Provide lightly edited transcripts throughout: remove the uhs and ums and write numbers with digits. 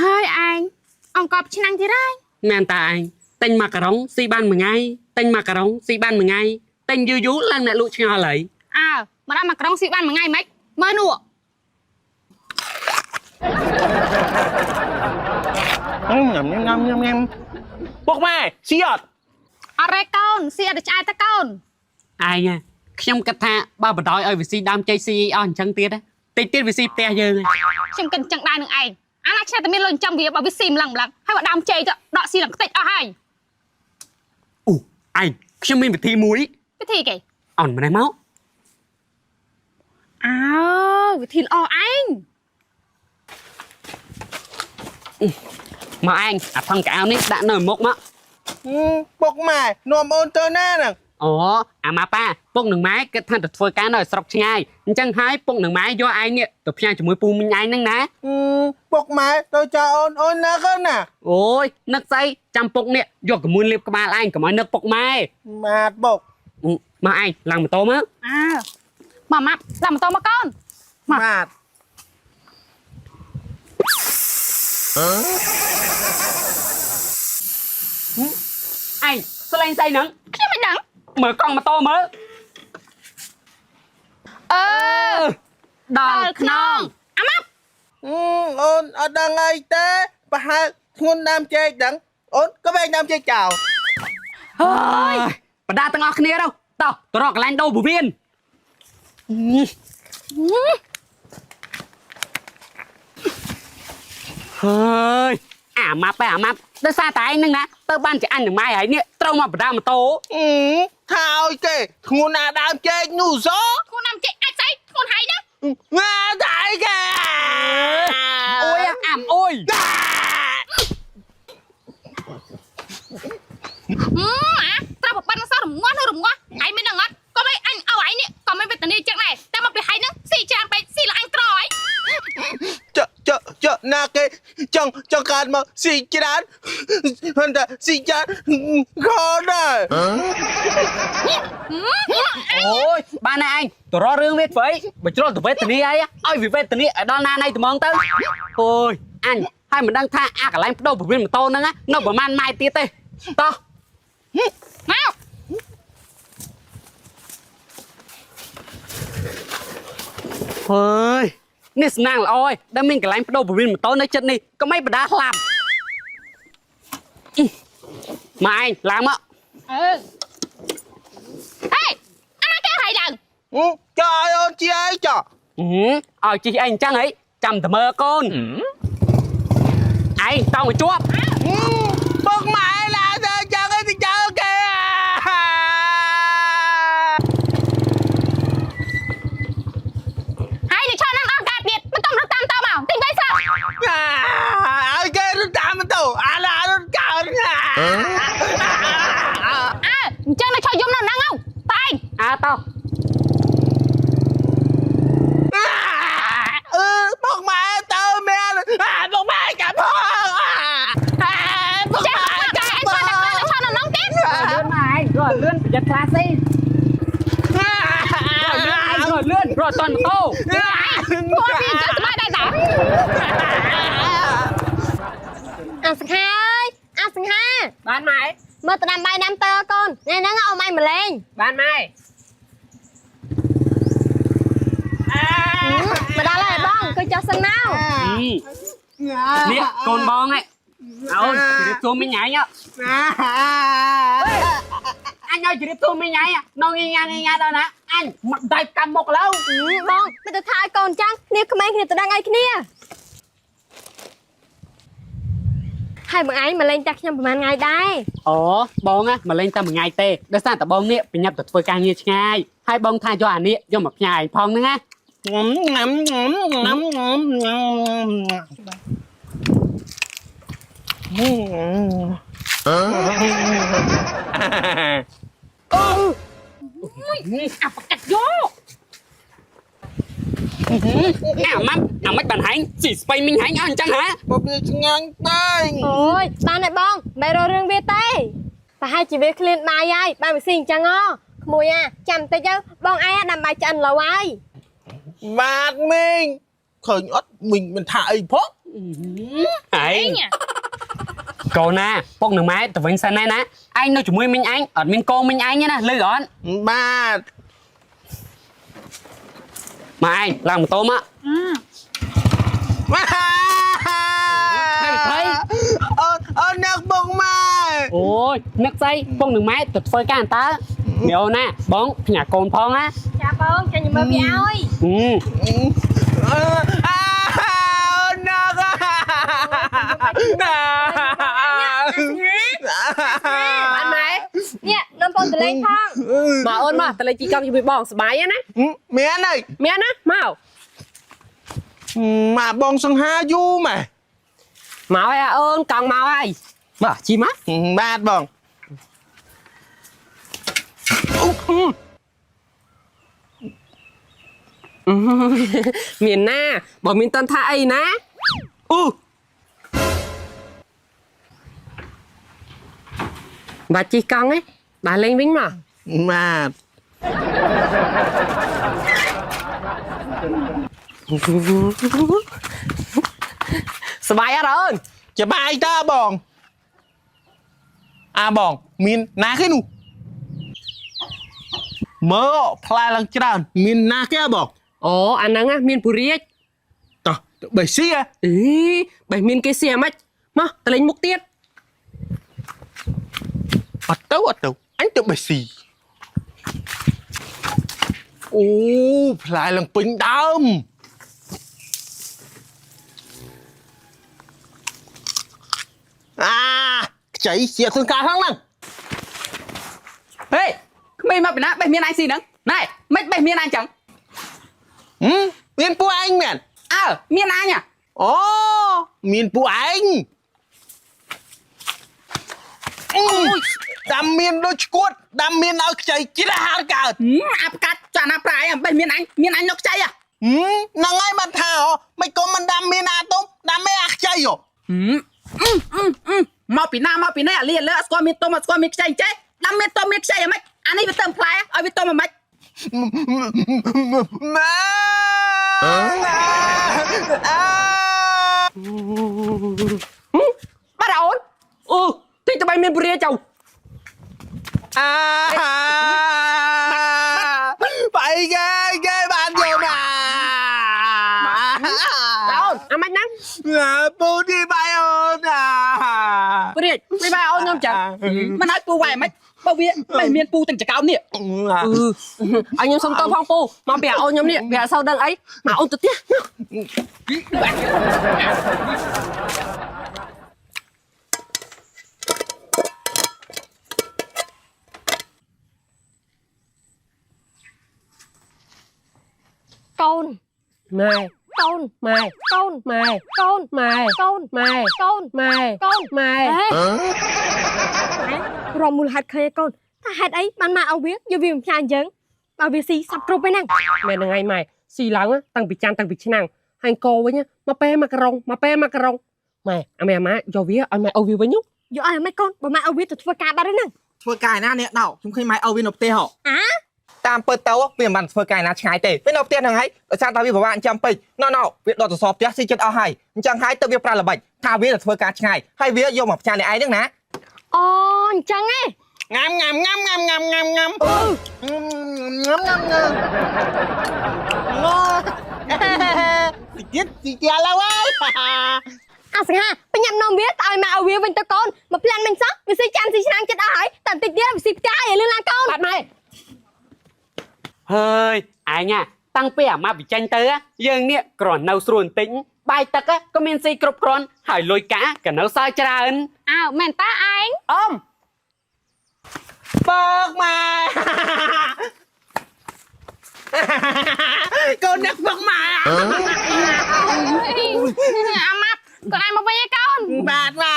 ហើយឯងអង្គប់ឆ្នាំងទៀតហើយ មែនតាឯងទិញម៉ាការុងស៊ីបានមួយថ្ងៃទិញម៉ាការុងស៊ីបានមួយថ្ងៃទិញយូរយូរឡើងអ្នកលក់ឆ្ងល់ហើយ អើមកដល់មកក្រុងស៊ីបានមួយថ្ងៃម៉េចមើលនោះ ញ៉ាំញ៉ាំញ៉ាំញ៉ាំញ៉ាំពុកម៉ែស៊ីអត់ អត់រេកូនស៊ីអត់ទៅឆ្អែតតកូន ឯងហ៎ខ្ញុំគិតថាបើបដ ாய் ឲ្យវាស៊ីដើមចេកស៊ីអស់អញ្ចឹងទៀតណាតិចទៀតវាស៊ីផ្ទះយើងហើយ ខ្ញុំគិតអញ្ចឹងដែរនឹងឯងអាណាឆ្នេះតែមានលុយចិញ្ចឹមវាបើវាស៊ីម្លឹងម្លឹងហើយបើដើមចេកទៅដកស៊ីឡើងខ្ទេចអស់ហើយ អូឯងខ្ញុំមានវិធីមួយ វិធីគេ អន់ម្នេះមក អើវិធីល្អឯង មកឯងអាថងកៅអៅនេះដាក់នៅមុខមក ពុកម៉ែនាំអូនទៅណាហ្នឹង អូអាម៉ាប៉ាពុកនឹងម៉ែគិតថាទៅធ្វើការនៅស្រុកឆ្ងាយអញ្ចឹងហើយពុកនឹងម៉ែយកឯងនេះទៅផ្ញើជាមួយពូមីងឯងហ្នឹងណា ពុកម៉ែទៅចោលអូនអូនណាកណា អូយនឹកស្អីចាំពុកនេះយកកមួនលាបក្បាលឯងកុំឲ្យនឹកពុកម៉ែ ម៉ាតបុក អឺមកឯងឡើងម៉ូតូមក អើមកម៉ាប់ឡើងម៉ូតូមកកូន ម៉ាត ឯងស្លេងស្អីហ្នឹង ខ្ញុំមិនដឹង មើលកង់ម៉ូតូមើល អឺ ដល់ខ្នង អាម៉ាប់ អូនអត់ដឹងអីទេប្រហែលធ្ងន់ដើមចេកដឹងអូនក៏វែងដើមចេកចោល ហើយបដាទាំងអស់គ្នាទៅតោះទៅរកកន្លែងដូរពវៀនហើយអាម៉ាប់ឯអាម៉ាប់ដោយសារតែឯងហ្នឹងណាទៅបានជាអញនឹងម៉ែហើយនេះត្រូវមកបដាម៉ូតូ ថាឲ្យគេធ្ងន់អាដើមចេកនោះស ធ្ងន់ណាំចេកអាចស្អីធ្ងន់ហើយណា ង៉ាតែគេ អូយអាំអូយ ហឹមអាត្រូវប្រប៉ិនសោះរងាស់នៅរងាស់ឯងមានដឹងអត់ក៏មិនអញឲ្យឯងនេះក៏មិនវេទនាចឹងដែរតែមកពីហែងហ្នឹងស៊ីច្រើនពេកស៊ីឡើងអញក្រអី ចចចណាគេចង់ចង់កើតមកស៊ីច្រើនហ្នឹងតែស៊ីច្រើនខដែរ អូយបានណាឯងទៅរករឿងវាធ្វើអីបើជ្រុលទៅវេទនាអីឲ្យវាវេទនាឲ្យដល់ណាណៃត្មងទៅអូយអញហើយមិនដឹងថាអាកន្លែងបដូរពវៀនម៉ូតូហ្នឹងណានៅប្រហែលម៉ែទៀតទេតោះ មក ហើយនេះសំណាងល្អឯងដែលមានកន្លែងបដូរពវៀនម៉ូតូនៅចិត្តនេះកុំឲ្យបដាស្លាប់អ៊ីមកឯងឡើងមក អឺហេអាណាគេឲ្យឡើង ចោឲ្យអូនជាអីចោ អឺឲ្យជិះអីអញ្ចឹងហីចាំតែមើលកូនឯងតោងឲ្យជាប់ ពុកម៉ែឡាទៅចង់ឲ្យទៅចោលគេ ហើយនេះឆោនឹងអស់កាទៀតមិនតំរត់តាមតមកទិញដីស្លាប់ ឲ្យគេរត់តាមទៅអាឡារត់កោណា អើអញ្ចឹងនៅឆោយំនៅហ្នឹងហៅតែឯង អើតោះ អឺពុកម៉ែទៅមែនពុកម៉ែកាផងពុក ចេះ ម៉ែ តែ កា ឯងឆោនៅឆោនៅហ្នឹងទៀត លឿនមកឯងរត់លឿនប្រយ័ត្នខ្លះស៊ីរត់លឿនឯងរត់លឿនរត់តន់ម៉ូតូ ពួកពីអញ្ចឹងស្បាយដែរតា អាសង្ហាអើយអាសង្ហា បានម៉ែ មើលទៅដាំបាយដាំតើកូនថ្ងៃហ្នឹងអោម៉ៃម្លេង បានម៉ែ មកដល់ហើយបងអង្គុយចុះសិនមក នេះកូនបងឯងអូនជម្រាបសួរមីងឯងអញឲ្យជម្រាបសួរមីងឯងនងញ៉ាញ៉ាដល់ណាអញមកដៃកម្មមុខឡូវ បងមិនទៅថាឲ្យកូនចឹងគ្នាក្មេងគ្នាទៅដឹងអីគ្នាហើយបងឯងមកលេងតែខ្ញុំប្រហែលថ្ងៃដែរ អូបងណាមកលេងតែមួយថ្ងៃទេដោយសារតែបងនេះប្រញាប់ទៅធ្វើការងារឆ្ងាយហើយបងថាយកអានេះយកមកផ្ញើឯងផងហ្នឹងណា ងំងំងំងំងំងំ អាបកាត់យក អាម៉ាំអាមិនបានហែងស៊ីស្បៃមីងហែងអស់អញ្ចឹងហ៎ បើវាឆ្ងាញ់តែ អូយបានហើយបងមិនរករឿងវាទេប្រហែលជាវាឃ្លានបាយហើយបានវាស៊ីអញ្ចឹងហ៎ក្មួយអាចាំតិចទៅបងឯងដាំបាយឆ្អិនឡូវហើយ បាទមីង ឃើញអត់មីងមិនថាអីផង ឯង អីញ៉ា កូនណាពុកនឹងម៉ែទៅវិញសិនណាណាឯងនៅជាមួយមីងឯងអត់មានកូនមីងឯងទេណាលឺអត់ បាទ ម៉ែឯងឡើងម៉ូតូមក ម៉ែអូនអូននឹកបងម៉ែ អូយនឹកស្អីពុកនឹងម៉ែទៅធ្វើការអន្តើមីអូនណាបងផ្ញើកូនផងណា ចាបងចាញ់មើលវាឲ្យ ហឹម អឺអាអូននឹក បានម៉ែ នេះនាំបងតលេងផង មកអូនមកតលេជីកង់ជាមួយបងសប្បាយណា មានហើយ មានណាមក មកបងសង្ហាយូរម៉ែ មកហើយអូនកង់មកហើយមកជីមក បាទបង មានណាបើមានតន់ថាអីណាអ៊ូបាច់ជីកង់ឯងបាទលេងវិញមក បាទ សប្បាយអត់អូន ចបាយតើបងអាបងមានណាគេនោះមើលផ្លែឡើងច្រើនមានណាគេអបង អូអាហ្នឹងណាមានពូរាជ តោះទៅបេះស៊ីហ៎ អីបេះមានគេសៀម៉េចមកតលេងមុខទៀត អត់ទៅអត់ទៅអញទៅបេះស៊ីអូផ្លែឡើងពេញដើមអាខ្ចីជាខ្លួនការហ្នឹងហ្នឹង ហេក្មេងមកពីណាបេះមានអញស៊ីហ្នឹងណែមិនបេះមានអញចឹង ហឹមមានពួកឯងមែន អើមានអញហ៎ អូមានពួកឯងអូយដាំមានដូចឈួតដាំមានឲ្យខ្ចីជ្រះហាលកើត ហឹមអាផ្កាត់ចាណាប្រាយបេះមានអញមានអញនៅខ្ចីហ៎ ហឹមហ្នឹងហើយបានថាហ៎មិនក៏មិនដាំមានអាទុំដាំមានអាខ្ចីហ៎ ហឹមអឺអឺអឺមកពីណាមកពីនេះអាលីអាលើអត់ស្គាល់មានទុំអត់ស្គាល់មានខ្ចីចេះដាំមានទុំមានខ្ចីហ្មងអានេះវាទៅផ្លែឲ្យវាទុំហ្មង ម៉ែអា បាទអូនអូតិចទៅបីមានពូរាជចៅ អាបែកគេគេបានយកមក អូនអាម៉េចហ្នឹង អាពូទីបាយអូនអា ពូរាជមិនបាយអូនខ្ញុំចឹង មិនឲ្យពូវាយហ្មងបើវាបេះមានពូទាំងចកោមនេះ អឺឲ្យខ្ញុំសុំតផងពូមកពីអូនខ្ញុំនេះវាអត់សូវដឹងអីមកអូនទៅផ្ទះ កូន ម៉ែ កូន ម៉ែ កូន ម៉ែ កូន ម៉ែ កូន ម៉ែ កូន ម៉ែ កូន ម៉ែ ហេរមមូលហេតុឃើញឯកូនថាហេតុអីបានមកឲ្យវាយកវាមកផ្ញើអញ្ចឹងបើវាស៊ីសັບគ្រប់ឯហ្នឹង ម៉ែហ្នឹងឯងម៉ែស៊ីឡើងតាំងពីចានតាំងពីឆ្នាំងហើយកវិញមកពេលមកក្រុងមកពេលមកក្រុងម៉ែអាម៉ែអាម៉ាយកវាឲ្យម៉ែអូវាវិញ យកឲ្យម៉េចកូនបើមកឲ្យវាទៅធ្វើការបាត់ហើយហ្នឹង ធ្វើការឯណាអ្នកដោខ្ញុំឃើញម៉ែឪវានៅផ្ទះហ៎ អា តាមពិតទៅវាមិនបានធ្វើការឯណាឆ្ងាយទេវានៅផ្ទះហ្នឹងហើយដោយសារតែវាពិបាកចាំពេកណណវាដកទៅសอบផ្ទះស៊ីចិត្តអស់ហើយអញ្ចឹងហើយទៅវាប្រាល្បិចថាវាទៅធ្វើការឆ្ងាយហើយវាយកមកផ្ញើអ្នកឯងហ្នឹងណា អូអញ្ចឹងឯង ងាំងាំងាំងាំងាំងាំងាំងាំងាំងាំងតិចទៀតតិចទៀតឡើយ អាសង្ហាបញ្ញាប់នំវាទៅឲ្យមកឲ្យវាវិញទៅកូនមកផ្លាន់មិញសោះវាស៊ីចាំស៊ីឆ្នាំងចិត្តអស់ហើយតែបន្តិចទៀតវាស៊ីផ្កាយឲ្យលឿនឡើងកូន បាទម៉ែ ហើយឯងតាំងពីអាម៉ាវិចេញទៅយើងនេះគ្រាន់នៅស្រួលបន្តិចបាយទឹកក៏មានស៊ីគ្រប់គ្រាន់ហើយលុយកាក៏នៅសល់ច្រើន អើមែនតាឯង អម បើកម៉ែកូនអ្នកបើកម៉ែ អាម៉ាត់កូនឯងមកវិញឯកូន បាទម៉ែ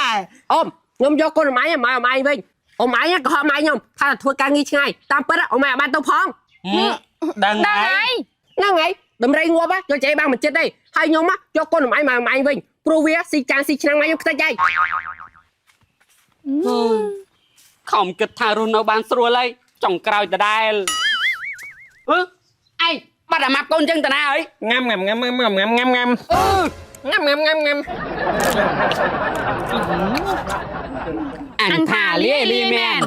អមខ្ញុំយកកូនម៉ែម៉ែម៉ែវិញអ៊ំឯងក៏ហត់ម៉ែខ្ញុំថាធ្វើការងារឆ្ងាយតាមពិតអ៊ំឯងបានទៅផង ដឹង ដឹង ហើយ ហើយ ហ្នឹងហើយដំរីងាប់យកចៃបាំងមិនចិត្តទេហើយខ្ញុំយកកូនម៉ែម៉ែម៉ែវិញព្រោះវាស៊ីចានស៊ីឆ្នាំងម៉ែខ្ញុំខ្ទេចហើយ ខំគិតថារស់នៅបានស្រួលហើយចុងក្រោយដដែលអឺឯង បាត់អាម៉ាប់កូនចឹងតាណាអី ងាំងាំងាំងាំងាំងាំងាំងាំងាំងាំងាំ អញថាលាលីមែន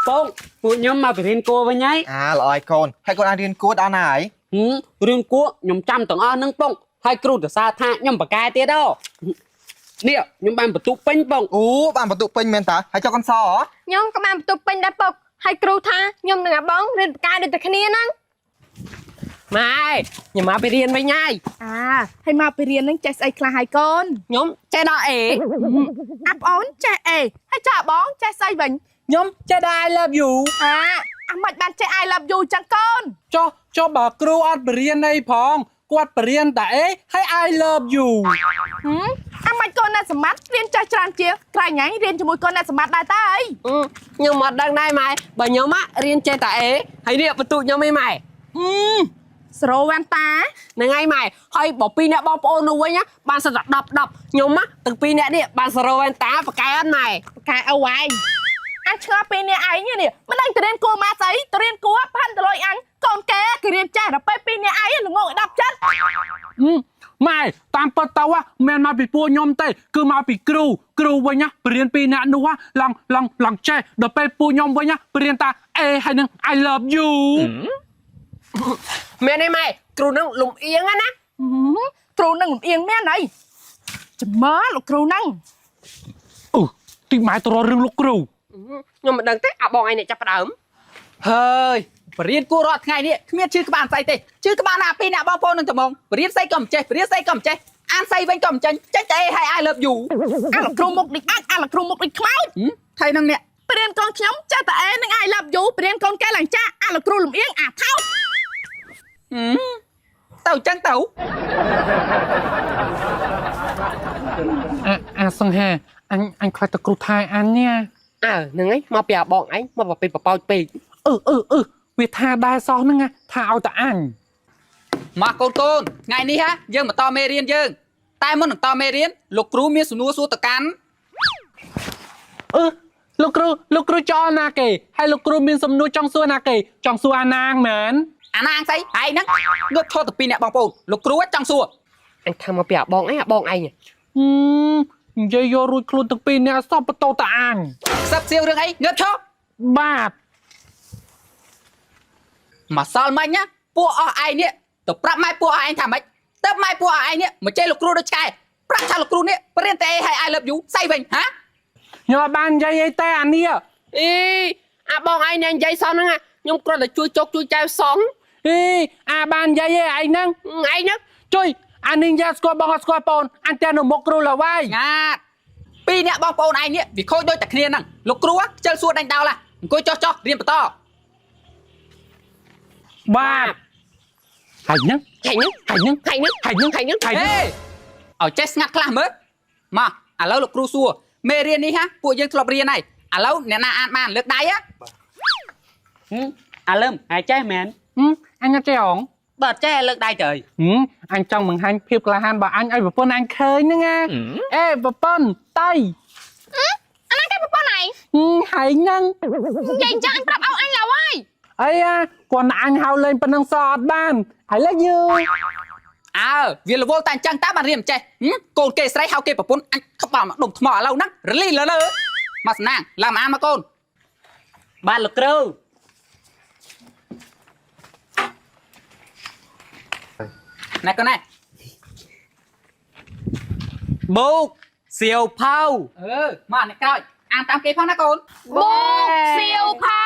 បងពួកខ្ញុំមកពីរៀនគួរវិញហើយ អាល្អឲ្យកូនហើយកូនអាចរៀនគួរដល់ណាហើយ ហឹមរឿងគួរខ្ញុំចាំទាំងអស់ហ្នឹងបងហើយគ្រូសរសើរថាខ្ញុំបកកែទៀតអូនេះខ្ញុំបានបន្ទុកពេញបង អូបានបន្ទុកពេញមែនតាហើយចុះកូនសហ៎ ខ្ញុំក៏បានបន្ទប់ពេញដែរពុកហើយគ្រូថាខ្ញុំនិងអាបងរៀនបកកែដូចតែគ្នាហ្នឹង ម៉ែខ្ញុំមកពីរៀនវិញហើយ អាហើយមកពីរៀនហ្នឹងចេះស្អីខ្លះហើយកូន ខ្ញុំចេះដល់អេ អាប្អូនចេះអេហើយចាបងចេះស្អីវិញ ខ្ញុំចេះដល់ I love you អាអាមិនបានចេះ I love you ចឹងកូន ចុះចុះបើគ្រូអត់បរៀនអីផងគាត់បរៀនតែអីហើយ I love you ហឹមអាមិនកូនអ្នកសម្បត្តិរៀនចេះច្រើនជាងក្រែងញ៉ៃរៀនជាមួយកូនអ្នកសម្បត្តិដែរតើអី ខ្ញុំអត់ដឹងដែរម៉ែបើខ្ញុំរៀនចេះតែអេហើយនេះបន្ទុកខ្ញុំឯម៉ែ សរោវ៉ាន់តា ហ្នឹងហើយម៉ែហើយបើពីរអ្នកបងប្អូននោះវិញបានសិតតែ10 10ខ្ញុំទាំងពីរអ្នកនេះបានសរោវ៉ែនតាបកកែអត់ម៉ែ បកែអវឯងអញឆ្ងល់ពេលនេះឯងនេះមិនដឹងទៅរៀនគួរមកស្អីទៅរៀនគួរផាន់ទៅលុយអញកូនគេគេរៀនចេះដល់ពេលពីនេះឯងល្ងងឲ្យ10ចិត្ត ម៉ែតាមពិតទៅមិនមែនមកពីពួកខ្ញុំទេគឺមកពីគ្រូគ្រូវិញណាបរៀនពីអ្នកនោះឡងឡងឡងចេះដល់ពេលពួកខ្ញុំវិញណាបរៀនតាអេហើយនឹង I love you មែនទេម៉ែគ្រូនឹងលំអៀងណា គ្រូនឹងលំអៀងមែនអីចាំមើលលោកគ្រូនឹង អឺទីម៉ែទៅរករឿងលោកគ្រូ ខ្ញុំមិនដឹងទេអាបងឯងអ្នកចាប់ផ្ដើម ហើយបរៀនគួររាល់ថ្ងៃនេះគ្មានឈឺក្បាលស្អីទេឈឺក្បាលណាពីអ្នកបងប្អូននឹងត្មងបរៀនស្អីក៏មិនចេះបរៀនស្អីក៏មិនចេះអានស្អីវិញក៏មិនចេញចេញតែអេហើយ I love you អាលោកគ្រូមុខដូចអាចអាលោកគ្រូមុខដូចខ្មោច ថៃនឹងអ្នក ព្រៀនកូនខ្ញុំចេះតែអេនឹង I love you ព្រៀនកូនគេឡើងចាអាលោកគ្រូលំអៀងអាថោក ទៅចឹងទៅ អាអាសង្ហាអញអញខ្លាចតែគ្រូថែអញនេះ អើហ្នឹងឯងមកពីអាបងឯងមកប្រពេតប្រប៉ោចពេក អឺអឺអឺវាថាដែរសោះហ្នឹងណាថាឲ្យតែអញ មកកូនកូនថ្ងៃនេះហ่ะយើងបន្តមេរៀនយើងតែមុននឹងតមេរៀនលោកគ្រូមានសំណួរសួរទៅកាន់ អឺលោកគ្រូលោកគ្រូចោលណាគេហើយលោកគ្រូមានសំណួរចង់សួរណាគេចង់សួរអាណាងមែន អាណាអងស្អីឯងហ្នឹងងើបឈរទៅពីអ្នកបងប្អូនលោកគ្រូចង់សួរ អញថាមកពីអាបងឯងអាបងឯង ហឹមនិយាយយករួចខ្លួនទាំងពីរនាក់សោះបន្ទោតាអញ ខ្សឹបសៀវរឿងអីងើបឈរ បាទ មកសល់មិញណាពួកអស់ឯងនេះទៅប្រាប់ម៉ែពួកអស់ឯងថាម៉េចទៅម៉ែពួកអស់ឯងនេះមកចេះលោកគ្រូដូចឆ្កែប្រាប់ថាលោកគ្រូនេះព្រៀនតែអេហើយ I love you ស្អីវិញហា ខ្ញុំអត់បាននិយាយអីទេអានេះ អីអាបងឯងអ្នកនិយាយសោះហ្នឹងខ្ញុំគ្រាន់តែជួយចុកជួយចែវសង អីអាបាននិយាយអីឯងហ្នឹង ឯងហ្នឹង ជួយអានេះយ៉ាស្គាល់បងអត់ស្គាល់បងអញតែនៅមុខគ្រូឡើយ ងាតពីរអ្នកបងប្អូនឯងនេះវាខូចដូចតែគ្នាហ្នឹងលោកគ្រូខ្ជិលសួរដេញដោលហ่ะអង្គុយចុះចុះរៀនបន្ត បាទហើយហ្នឹង ហើយហ្នឹង ហើយហ្នឹង ហើយហ្នឹង ហើយហ្នឹង ហើយហ្នឹង ហើយ ហេឲ្យចេះស្ងាត់ខ្លះមើលមកឥឡូវលោកគ្រូសួរមេរៀននេះហាពួកយើងធ្លាប់រៀនហើយឥឡូវអ្នកណាអានបានលើកដៃហ៎ អាលឹមហើយចេះមែន ហឹមអញអត់ចេះអង បើចេះលើកដៃទៅ ហឹមអញចង់បង្ហាញភាពក្លាហានរបស់អញឲ្យប្រពន្ធអញឃើញហ្នឹងណាអេប្រពន្ធតៃ អាណាគេប្រពន្ធឯង ហឹមហើយហ្នឹង និយាយអញ្ចឹងអញប្រាប់ឲ្យអញឡើយហើយ អីអាគាត់អញហៅលេងប៉ុណ្ណឹងសោះអត់បាន I love you អើវារវល់តែអញ្ចឹងតើបានរៀនមិនចេះហឹមកូនគេស្រីហៅគេប្រពន្ធអញក្បាលមកដុំថ្មឥឡូវហ្នឹងរលីលើលើមកសំណាងឡើងមកអានមកកូន បាទលោកគ្រូ ណែកូនណែ បូកសៀវផៅ អឺមកអ្នកក្រោយអានតាមគេផងណាកូន បូកសៀវផៅ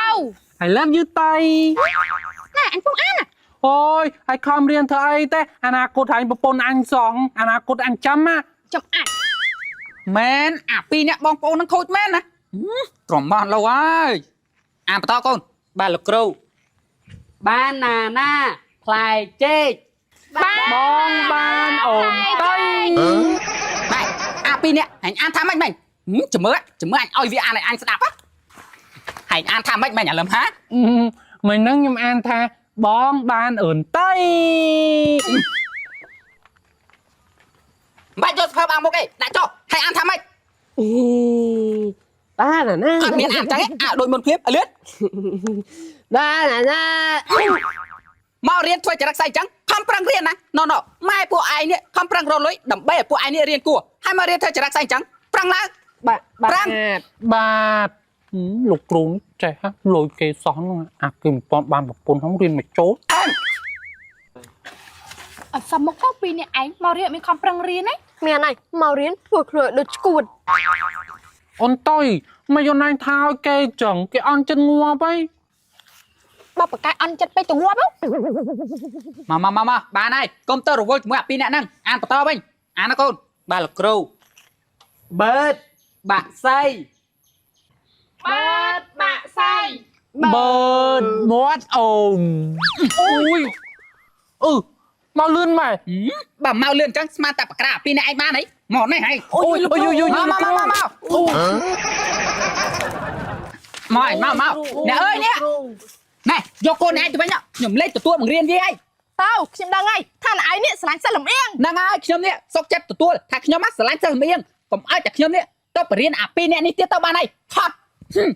I love you តៃ ណែអញពងអានណា អូយហើយខំរៀនធ្វើអីទេអនាគតអញប្រពន្ធអញសងអនាគតអញចាំណា ចំអាច មែនអាពីរអ្នកបងប្អូនហ្នឹងខូចមែនណាហឹមត្រមបានឡូវហើយអានបន្តកូន បាទលោកគ្រូបានណាណាផ្លែចេក បងបានអូនតៃ ម៉ែអាពីរអ្នកអញអានថាម៉េចម៉េចហឹមចាំមើលចាំមើលអញឲ្យវាអានឲ្យអញស្ដាប់ហ៎ហើយអានថាម៉េចម៉េចអាលឹមហា អឺមិញហ្នឹងខ្ញុំអានថាបងបានអូនតៃ មិនបាច់យកសភៅបាំងមុខទេដាក់ចុះហើយអានថាម៉េច អីបានអាណា អត់មានអានចឹងទេអាដូចមុនភ្លាមឲ្យលឿន បាទណាណា មករៀនធ្វើចរិតស្អីចឹងខំប្រឹងរៀនណាណណម៉ែពួកឯងនេះខំប្រឹងរកលុយដើម្បីឲ្យពួកឯងនេះរៀនគួរហើយមករៀនធ្វើចរិតស្អីចឹងប្រឹងឡើង បាទបា ប្រាំង ទ បាទហឹមលោកគ្រូនេះចេះហ่ะលុយគេសោះហ្នឹងអាគេមិនទាន់បានប្រពន្ធហ្នឹងរៀនមកចូល អែម អត់សមមកទៅពីអ្នកឯងមករៀនមានខំប្រឹងរៀនណា មានហើយមករៀនធ្វើខ្លួនដូចឈួត អូនតុយមកយកណៃថាឲ្យគេចឹងគេអន់ចិត្តងាប់ហី បើបកកែអន់ចិត្តពេកទៅងាប់ហ៎ មកមកមកមកបានហើយកុំទៅរវល់ជាមួយអាពីរអ្នកហ្នឹងអានបន្តវិញអានណាកូន បាទលោកគ្រូបើតបាក់សៃ បាទបាក់សៃ បើតមាត់អូនអូយអឺមកលឿនម៉ែ ហឹមបើមកលឿនចឹងស្មានតែបក្រាអាពីរអ្នកឯងបានហីមកនេះហី អូយអូយអូយអូយ មកមកមកមកមកមកមកអ្នកអើយនេះណែយកកូនអ្នកឯងទៅវិញខ្ញុំលេខទទួលបង្រៀនវាហើយ តើខ្ញុំដឹងហើយថាអ្នកឯងនេះស្រឡាញ់សិស្សលំអៀង ហ្នឹងហើយខ្ញុំនេះសុកចិត្តទទួលថាខ្ញុំណាស្រឡាញ់សិស្សលំអៀងកុំឲ្យតែខ្ញុំនេះទៅបរៀនអាពីរអ្នកនេះទៀតទៅបានហើយថត់ហឹម